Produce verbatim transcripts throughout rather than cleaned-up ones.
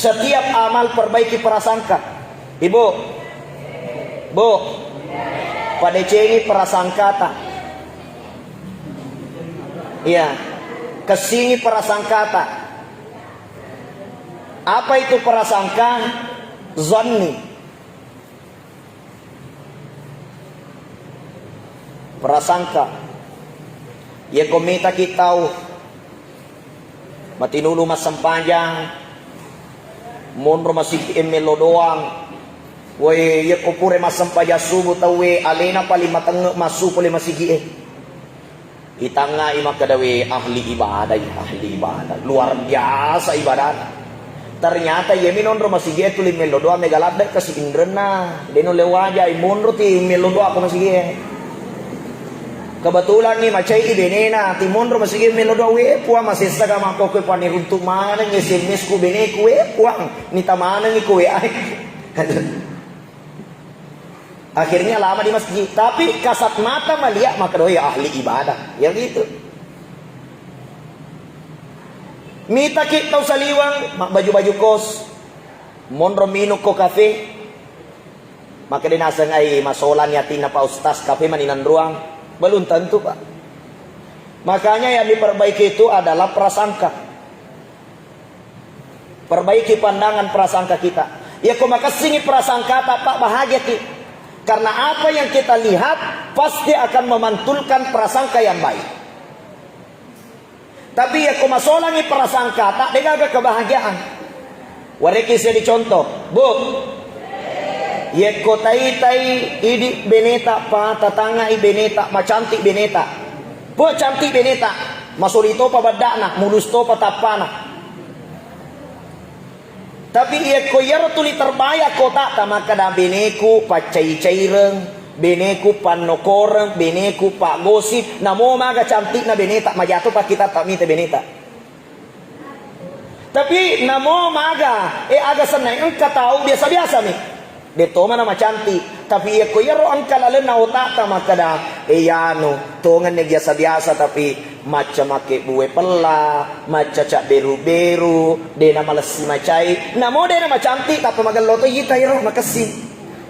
Setiap amal perbaiki prasangka. Ibu, Bu, padecengi prasangkata. Iya, kessingi prasangkata. Apa itu prasangka? Zanni. Prasangka. Iyako mitaki tau matinulu massempajang, monro masigi e mello doang. Woi, iyako pura massempajang subuh tauwe, alena paling matenge massu pole masigi e. Itangngai makkeda, "We, ahli ibadah, ahli ibadah. Luar biasa ibadahna." Ternyata iyami nonro masigi e tuli mello doang, mega ladde kasi inrenna. De nulle wajai, monro ti mello doang ko masigi e. Kebetulan ni macai i benena, ti monro masigi e mello doang, "We, Puang, masessa ga makkokkoe pani runtu maneng S M S ku beneku, we, Puang, nita manengi ku we ai." Akhirnya lama di masjid, tapi kasat mata melihat maka doa ya ahli ibadah, ya gitu. Mitaki tau saliwang, ma-, baju-baju kos, monro minung ko kafe, maka dia naseng ai masolan yatinna Pak Ustaz, kafe mani nanruang, belum tentu, Pak. Makanya yang diperbaiki itu adalah prasangka. Perbaiki pandangan prasangka kita. Iyako makessingi prasangkata, Pak, bahagiaki. Karena apa yang kita lihat pasti akan memantulkan prasangka yang baik. Tapi iyako masolangi prasangkata, degaga kebahagiaan. Wareki saya dicontoh, Bu. Iyako taitai idi beneta, pa tatangai beneta, macantik beneta. Bu, cantik beneta. Masori topa baddana, mulus topa tappana. Tapi iyako iyaro tuli terbayang kotata makkeda, "Beneku paccai-caireng, beneku pannokoreng, beneku paggosip, namo maga cantikna beneta, majato pakkitatta mita beneta." Tapi namo maga, eh, aga senna engka tau biasa-biasa mi. De tomana macantik. Tapi iyako iyaro engka lalenna otakta makkeda, eh, iyanu, tongenni biasa-biasa tapi macca makkebbu wae pella, macca cabberu-beru, de namalessi macai, namo de namacantik, tappa magello to ita iro makessing.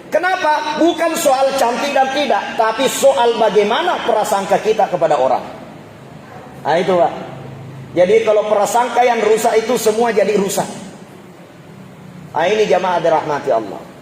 Kenapa? Bukan soal cantik dan tidak, tapi soal bagaimana prasangka kita kepada orang. Nah, itu, Pak. Jadi kalau prasangka yang rusak itu semua jadi rusak. Ah, ini jamaah dirahmati Allah.